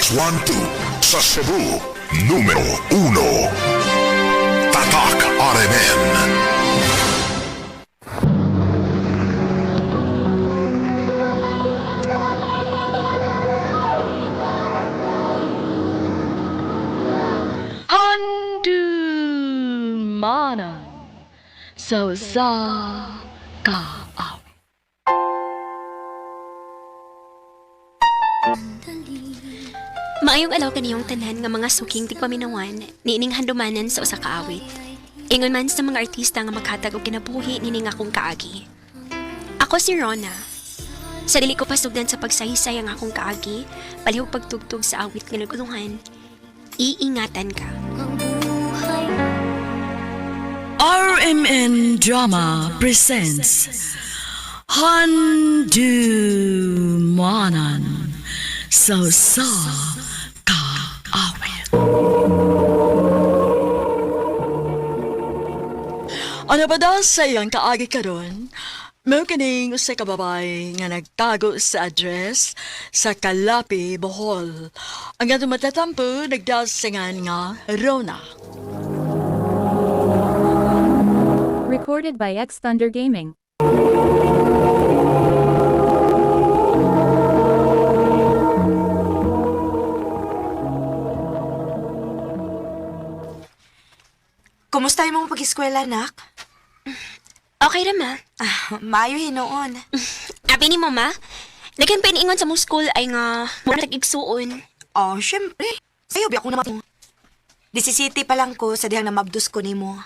612. Sa Cebu, numero 1. Tatak RMN. Handumanan sa usa ka awit. Maayong alaw kaniyong tanan nga mga suking tigpaminawan niining handumanan sa usa ka awit. Ingon man sa mga artista nga maghatag og kinabuhi nining akong kaagi. Ako si Rona. Sa dili ko pasugdan sa pagsaysay ang akong kaagi, palihog pagtugtog sa awit nga nagulungan, iingatan ka. RMN Drama presents Handumanan sa usa ka awit. Ano ba daw sa iyang kaagi karon? Mao kining usa ka babae nga nagtago sa address sa Kalapi, Bohol. Ang atong matatampo nagdasingan nga Rona. Recorded by X Thunder Gaming. Kumusta imong pag-eskwela, nak? Okay ra ma. Ah, maayo hinuon. Abi ni mo ma, lagyan pa iniingon sa mong school ay nga mura tag-igsuon. Oh, syempre. Sayo biya ko naman. Disisiti pa lang ko sa dihang namabdos ko nimo.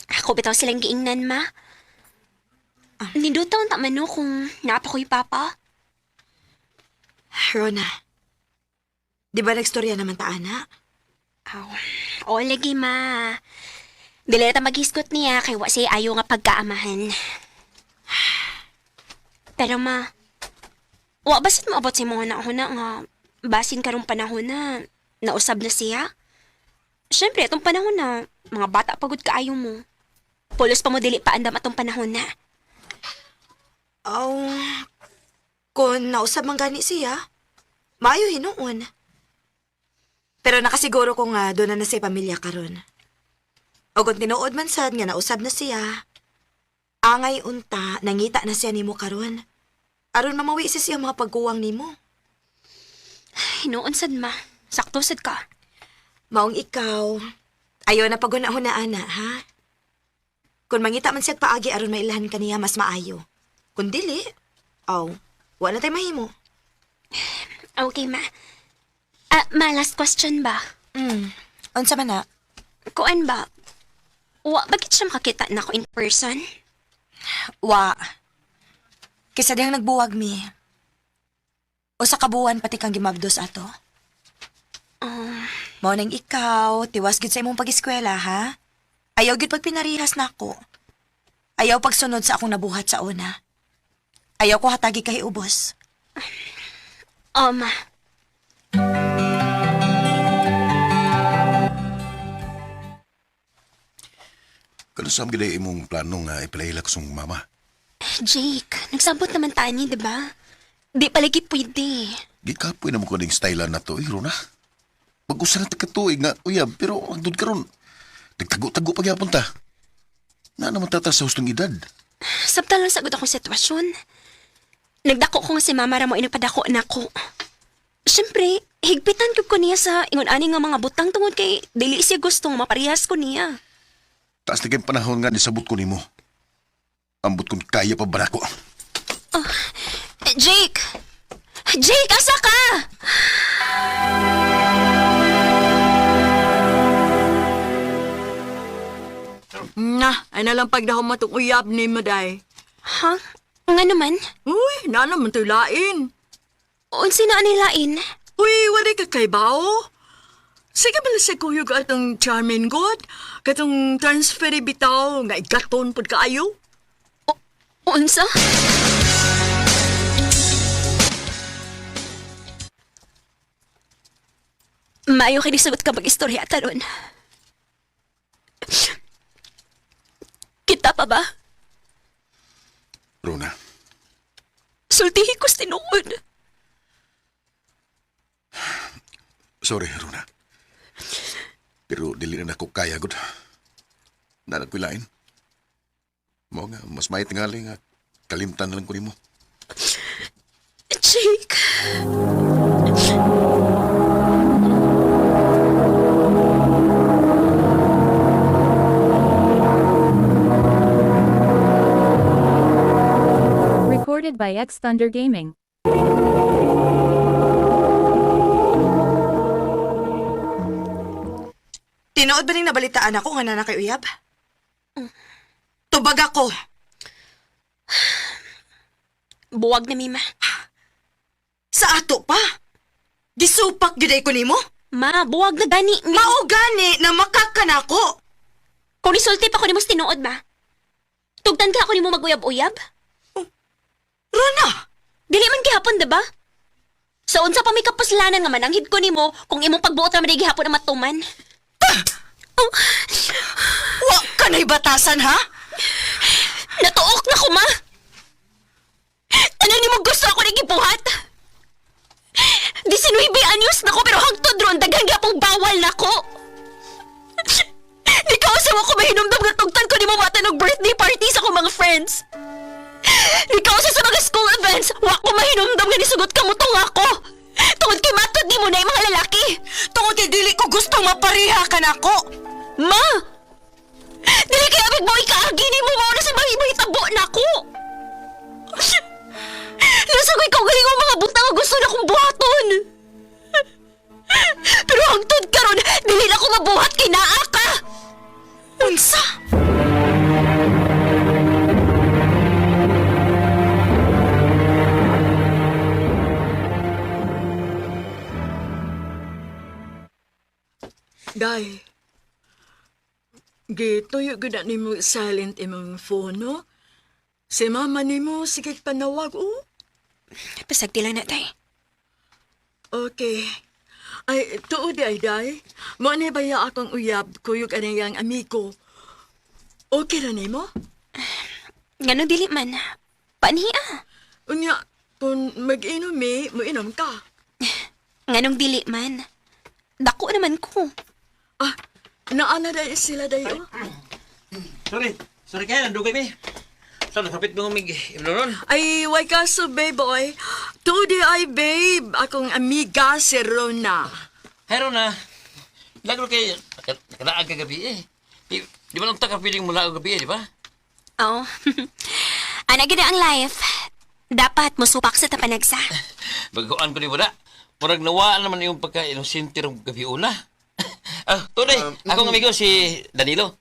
Ako bitaw silang giingnan ma. Nindot taon ta man no kung naapa ko'y papa. Rona, di ba nagstorya naman ta, ana? Aw, oo lagi ma. Dili na ta maghisgot niya kay wa siya ayaw nga pagkaamahan. Pero ma, wa basit maabot sa imong huna nga basin karong panahon na nausab na siya. Siyempre, atong panahon na mga bata pagod kaayo mo. Pulos pa mo dili pa andam atong panahon na. Oh, kung nausab man gani siya, maayo hinuon. Pero nakasiguro ko nga doon na na sa pamilya karon. O kung tinuod man sad nga nausab na siya, angay unta, nangita na siya nimo karon. Aron mamawi si siya mga pagkuwang nimo. Hinuon sad ma. Sakto sad ka. Maong ikaw, ayaw na paghuna-huna, ana, ha? Kung mangita man siya paagi aron mailhan kaniya mas maayo. Kung dili, aw, wa na tay mahimo. Okay ma. Ah, ma, last question ba? Unsa man na? Kuan ba? Wa, bakit siya makakita na ako in person? Wa. Kaysa dihang nagbuwag mi. O sa kabuan pati kang gimabdos ato. Mao nang ikaw, tiwas gid sa imong pag-eskwela, ha? Ayaw gid pag pinarihas nako. Ayaw pagsunod sa akong nabuhat sa una. Ayaw ko hatagi kay ubos. Oh, ma. Kano sa gid imong plano nga ipalailak sa mama? Jake, nagsabot naman tayo ni, di ba? Di palagi pwede. Gikapoy na mo ko ning style na to, eh, Rona. Pag-usa na katuig nga, uyab, pero hangtod karon nagtago-tago pa gyapon ta. Na naman tata sa hustong edad. Sabta lang sagot akong sitwasyon. Nagdako ko nga si mama ra mo inagpadako na ko. Siyempre, higpitan ko ko niya sa ingon ani nga mga butang tungod kay dili siya gusto nga maparehas ko niya. Taas na kayong panahon nga nisabot ko nimo. Ambot kung kaya pa ba nako. Eh, Jake! Jake, asa ka? Na, ay nalang pagdahom matong uyab ni mo, day. Ha? Nga naman? Uy, na naman to'y lain. Unsi na anilain? Uy, wala ka kay bao. Sige pala sa kuyog atong charming god. Katong transfer bitaw nga igaton pod kaayo. Unsa? Maayo kay nisagot ka mag-istorya taron. Kita pa ba? Rona, Sultihi ko sa tinuod. Sorry, Rona. Pero dili na nako kaya gud. Naa ko'y lain. Mao nga, mas may tingali nga kalimtan na lang ko nimo. Jake. Recorded by X Thunder Gaming. Tinuod ba ning nabalitaan ako nga nana kay uyab? Tubag ako. Buwag na mi, ma. Sa ato pa. Gisupak gyud ay ko nimo. Ma, buwag na gani. Mi. Mao gani na makakanako. Kung nisulti pa ko nimo sa tinuod, ma. Tugtan ka ako nimo maguyab-uyab? Rona, Dili man gihapon, diba? Sa unsa pa may kapuslanan nga mananghid ko nimo kung imong pagbuot ra man di gihapon ang matuman. Oh, wa ka na'y batasan ha? natuok na ko, ma. Tanan nimo gusto ako ni gibuhat. 19 anyos na ko pero hangtod ron daghan gyapong bawal nako. Di ka usawa ko mahinumdum nga tugtan ko nimo matan og birthday party sa akong mga friends. Di ka usa sa mga school events, wa ko mahinumdum nga nisugot ka mo ako. Tungod kay matod nimo na yung mga lalaki. Tungod kay dili ko gusto mapareha ka nako. Ma! Dili kay abig mo ikaagi nimo mao na sa mga hitabo nako. Nasa ko ikaw galing ang mga butang nga gusto na kong buhaton. Pero hangtod karon, dili na ko mabuhat kay naa ka. Unsa? Day, gituyo gud na nimo silent imong phone, no? Si mama nimo sige panawag, oh. Pasagdi lang na tay. Okay. Ay, tuod di ay, day. Mo ni baya akong uyab, kuyog anayang amigo. Okay ra nimo? Ngano dili man. Panhi ah. Unya, kung mag-inom eh, moinom ka. Nganong dili man. Dako naman ko. Ah, naana day sila day, oh. Sorry. Sorry kayo, nandugay mi. Sa nasapit mo mig imloron. Ay, way kaso, babe, boy. Tuod di ay, babe, akong amiga si Rona. Hi, Rona. Lagro kay nakalaag kagabi eh. Di ba lang ta ka feeling mula gabi eh, di ba? Oo. Ana gid ang life. Dapat mosupak sa tapanagsa. Baguan ko di ba na? Murag nawaan naman yung pagka-inosente rong gabi una. Ah, tunay. Akong amigo si Danilo.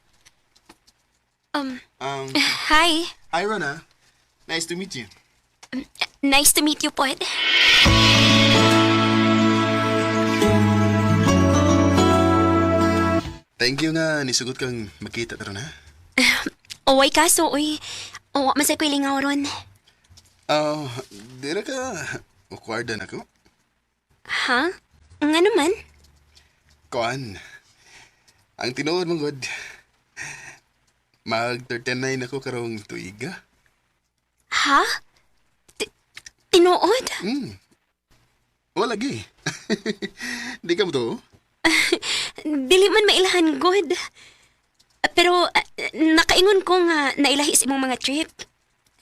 Hi. Hi, Rona. Nice to meet you. Nice to meet you, Pod. Thank you nga nisugot kang magkita ta Rona. Oway kaso, uy. Owa man sa ko'y lingaw ron. Oh, dira ka awkward na ako. Ha? Nga naman? Kuan. Ang tinuod mo god. Mag 39 ako karong tuiga. Ha? Tinuod? Wala gi. Di ka mo to? Dili man mailhan, good. Pero nakaingon ko nga nailahi sa imong mga trip.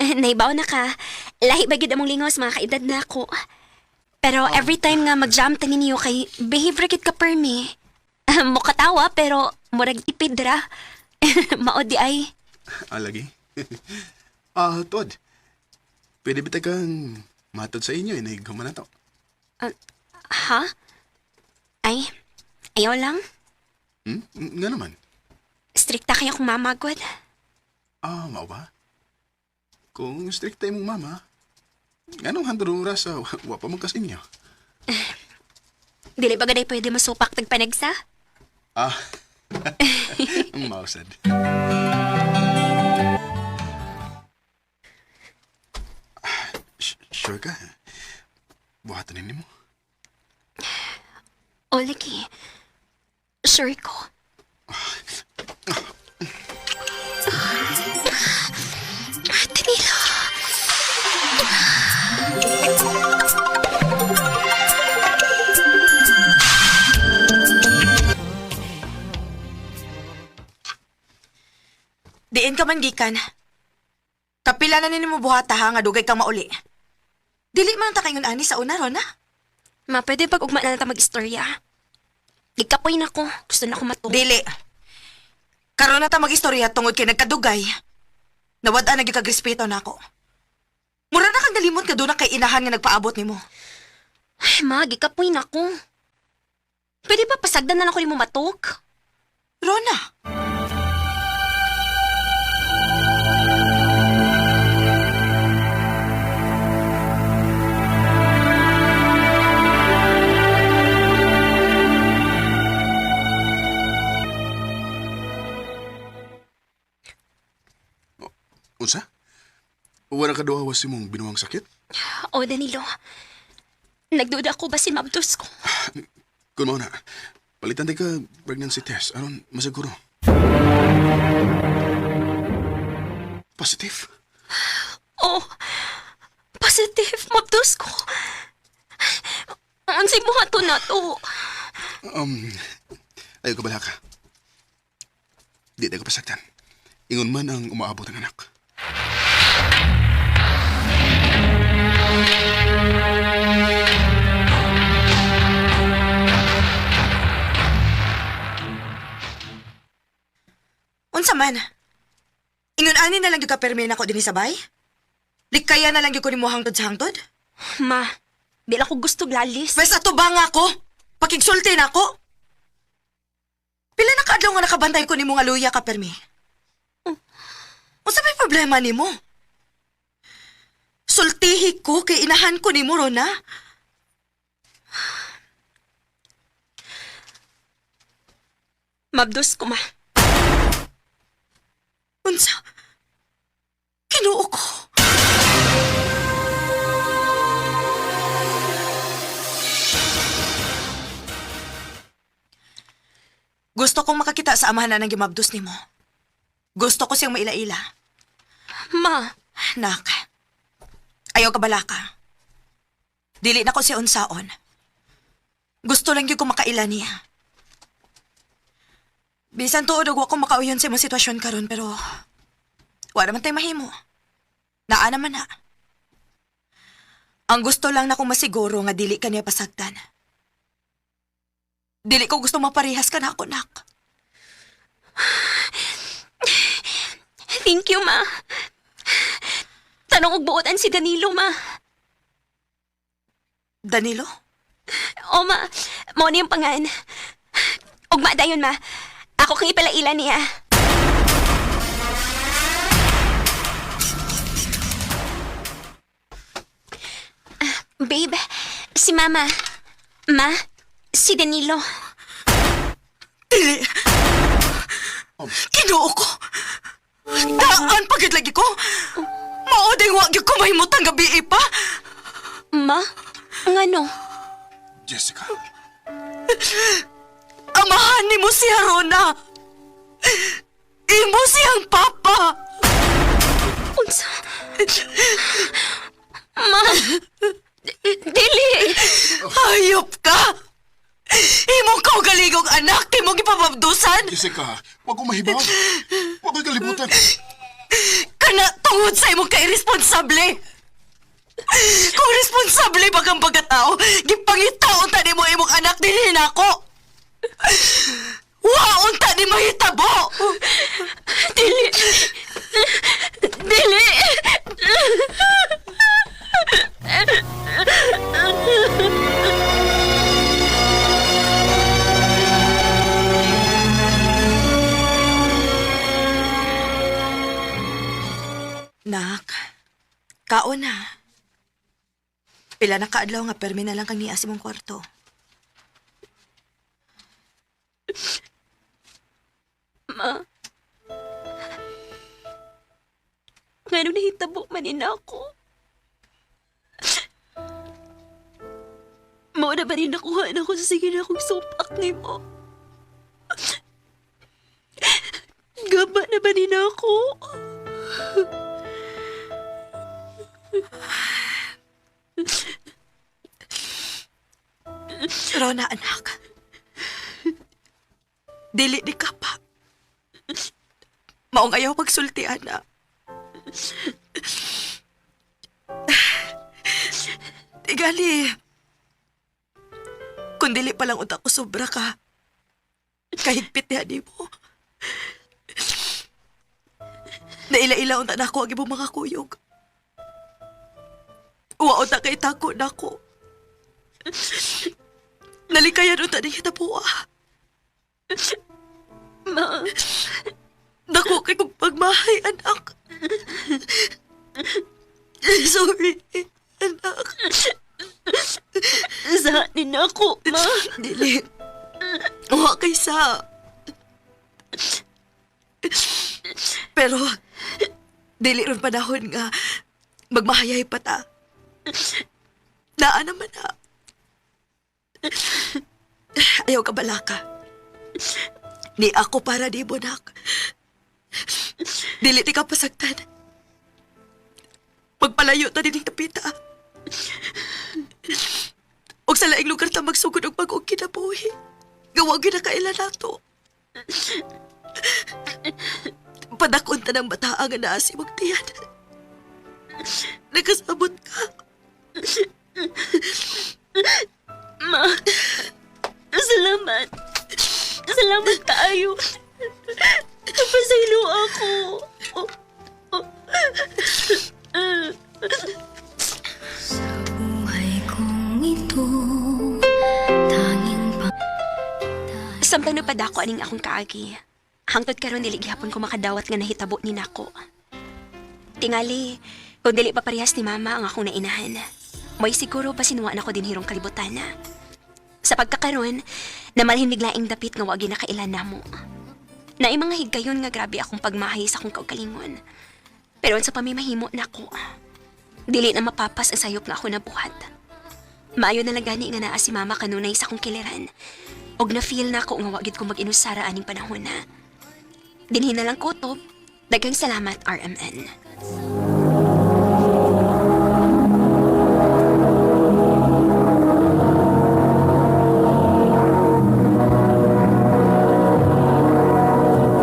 Naibaw na ka. Lahi ba gid among lingaw sa mga kaedad na ako. Pero every time nga mag-jam ta ninyo kay behave ra gid ka permi. Mukatawa pero murag tipid ra. Mao di ay. Ah, lagi. Ah, Tod. Pwede ba kang matod sa inyo inig human na to? Ha? Ay, ayaw lang. Hmm? Nga naman. Strikta kaya kong mama, God. Ah, mao ba? Kung strict tayo mong mama, anong handro oras sa wa pa magkas inyo? Dili ba gaday pwede masupak tagpanagsa? Ah, mausad. Sure ka? Buhatan nini mo. O, lagi. Sure ko. Danilo. Diin ka man gikan. Kapila na nimo buhata ha nga dugay kang mauli. Dili man ta kaingon ani sa una, Rona. Ma, pwede pag ugma na lang ta mag-istorya. Gikapoy na ko. Gusto na ko matulog. Dili. Karon na ta magistorya tungod kay nagkadugay. Nawad-an na gyud kag respeto nako. Mura na kang nalimot ka doon na kay inahan nga nagpaabot nimo. Ay, ma, gikapoy na ko. Pwede ba pasagdan na lang ko nimo matok? Rona. Unsa? Wala ka duha si mong binuang sakit? O, Danilo. Nagduda ako ba si Mabdos ko? Kung mao na, palitan tayo ka pregnancy test. Aron, masiguro. Positive. Oh, positive, Mabdos ko. Unsay buhaton na to? Um, ayaw ka bala ka. Di tayo pasaktan. Ingon man ang umaabot ang anak. Unsa man? Ingon ani na lang gyud ka permi nako dinhi sa bay? Likaya na lang gyud ko nimo hangtod sa hangtod? Ma, di lang ko gusto lalis. Pwes ato ba nga ako? Pakigsulti na ako? Pila na kaadlaw nga nakabantay ko nimo nga luya ka permi? Unsa may problema nimo? Sultihi ko kay inahan ko nimo Rona. Mabdos ko, ma. Unsa? Kinuo ko. Gusto kong makakita sa amahan na ng gimabdos nimo. Gusto ko siyang maila-ila. Ma, Nak, ayaw ka balaka. Dili na ko siya unsaon. Gusto lang gyud ko makaila niya. Bisan tuod og wa ko makauyon sa imong sitwasyon karon pero wa naman tay mahimo. Naa naman na. Ang gusto lang na kong masiguro nga dili ka niya pasagdan. Dili ko gusto maparehas ka na ako, nak. Thank you, ma. Tanong og buotan si Danilo, ma. Danilo? O, ma. Mao ni ang pangan. Ugma dayon, ma. Ako kang ipalaila niya. Ah, babe, si Mama. Ma, si Danilo. Dili. Kinuo ko. Daan pagid lagi ko. Mao day wa gyud ko mahimutang gabi pa. Ma, ngano? Jessica, Amahan nimo si Harona. Imo siyang papa. Unsa? Ma, dili. Hayop ka. Imo ka galigong anak, imong gipababdusan. Jessica, wag ko mahibaw. Wag ko'y kalibutan. Kana tungod sa imong kairesponsable. Kung responsable ba kang pagkatao, gipangitaon ta nimo imong anak dinhi nako. Waon ta ni mahitabo. Dili. Dili. Nak, kaon na. Pila na kaadlaw nga permi na lang kang niya sa imong kwarto. Ma. Ngano nahitabo man ina ako? Mao na ba rin nakuha na ako sa sige na akong supak ni mo? Gaba na ba rin ako? Rona, anak. Dili di ka pa. Maong ayaw pagsulti, ana. Tigali, kung dili pa lang unta ko sobra ka, kahigpit niya di mo. Naila-ila unta na ako ang imong mga kuyog. Wa unta kay tako nako. Nalikayan unta ni kita po. Ma, Dako kay kong pagmahay, anak. Sorry, anak. sa ni ako, ma. Dili. Wa kay sa. Pero, dili ron panahon nga magmahayay pa ta. Naa naman na. Ayaw ka balaka. Ni ako para di mo, nak. Dili ti ka pasagtan. Pagpalayo ta dining tapita. Og sa laing lugar ta magsugod og bag-ong kinabuhi. Gawa gyud na kaila nato. Padakon ta ng bataa nga naa si Magtiyan. Nakasabot ka. Ma, salamat. Salamat kaayo. Napasaylo ako. Samtang napadako aning akong kaagi. Hangtod karon dili gihapon ko makadawat nga nahitabo ni nako. Tingali, kung dili pa parehas ni mama ang akong nainahan. May siguro pa sinuwa na ko din hirong kalibutan na. Sa pagkakaron, namalhin biglaing dapit nga wagi na kailan namo. Naay mga higayon nga grabe akong pagmahay sa akong kaugalingon. Pero sa pamimahimo nako, dili na mapapas ang sayop nga ako nabuhat. Maayo na lang gani nga naa si mama kanunay sa akong kiliran. Og na-feel na ako nga wa gid ko mag-inusara aning panahon na. Dinhi na lang kutob. Daghang salamat, RMN.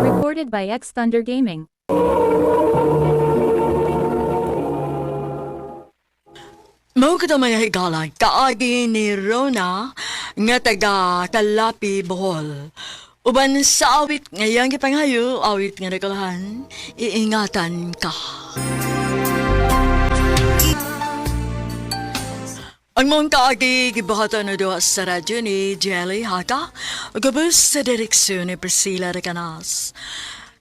Recorded by X Thunder Gaming. Mao kita mga higala, kaagi ni Rona nga taga Kalapi, Bohol. Uban sa awit ngayang gipanghayo, awit nga nagkalahan, iingatan ka. Ang mong kaagi gibuhatan na duha sa radyo ni Jelly Haka, gabos sa direksyon ni Priscilla Recanas.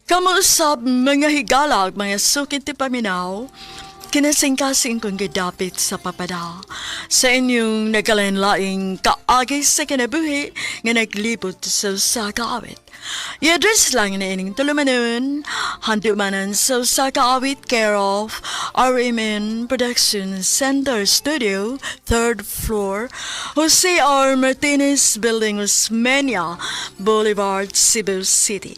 Kamuusap mga higala ug mga sukit ti paminaw, kinasingkasing kong gidapit sa papada. Sa inyong nagkalain-laing kaagi sa kinabuhi nga naglibot sa usa ka awit. I-address lang na ining tulumanon, handumanan sa usa ka awit care of RMN Production Center Studio, third floor, Jose R. Martinez Building, Osmeña Boulevard, Cebu City.